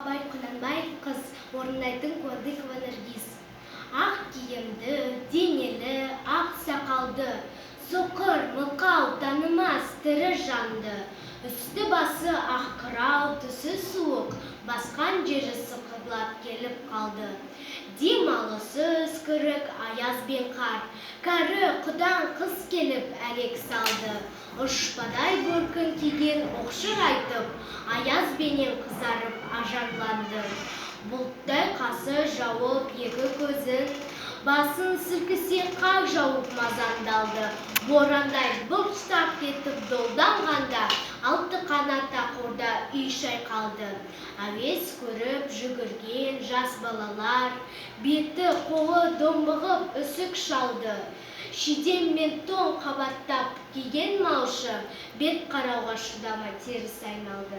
Абай Құнанбаев қыз орындайтын Куандыкова Наргиз. Ақ киімді, денелі, ақ сақалды, соқыр, мылқау, танымас тірі жанды. Үсті басы ақ қырау, түсі суық, басқан жері сықырлап келіп қалды. Дем алысы үскірік, аяз бен қар. Кәрі құдаң қыс келіп әлек салды. Ұшпадай бөркін киген оқшыр айтып, аяз бенен қызарып ажарланды. Бұлттай қасы жауып екі көзін, басын сілкісе қар жауып мазаңды алды. Борандай былт етіп долданғанда, алты қанат ақорда үй шайқалды. Әуес көріп жүгірген жас балалар, беті қолы домбығып үсік шалды. Шидем мен тон қабаттап киген малшы, бет қарауға шыдамай теріс айналды.